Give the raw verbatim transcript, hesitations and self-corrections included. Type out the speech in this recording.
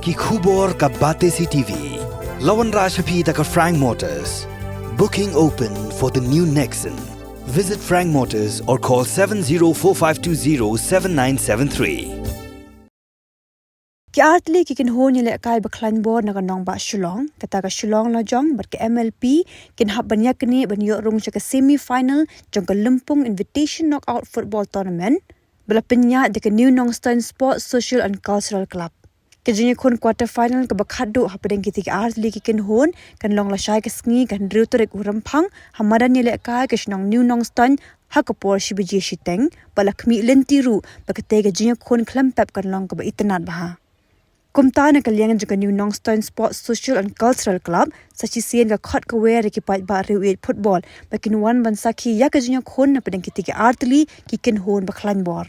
Ki khubor ka Batesi TV la wanrah sha phi da ka Frank Motors. Booking open for the new Nexon. Visit Frank Motors or call seven zero four five two zero seven nine seven three. Ki artylli ki kynhun ïalehkai ba khlaiñ bor na ka nongbah Shillong, kata ka Shillong Lajong bad ka M L P, kin hap ban ïaknieh ban ïoh rung sha ka semi final jong ka Lympung Invitation Knockout Football Tournament ba la pynïaid da ka New Nongstoiñ Sports Social and Cultural Club. Ka jingïakhun quarter final kaba khatduh hapdeng kitei ki artylli ki kynhun kan long lashai ka sngi ka hynriew tarik u Rymphang ha madan ïalehkai ka shnong New Nongstoiñ ha ka por shi baje shiteng, bad la khmih lynti ruh ba katei ka jingïakhun khlem pep kan long kaba itynnad bha. Kumta, na ka liang jong ka New Nongstoiñ Sports Social and Cultural Club, sa shisien ka khot kawei ïa ki paidbah riewieid football ba kin wan ban sakhi ïa ka jingïakhun napdeng kitei ki artylli ki kynhun ba khlaiñ bor.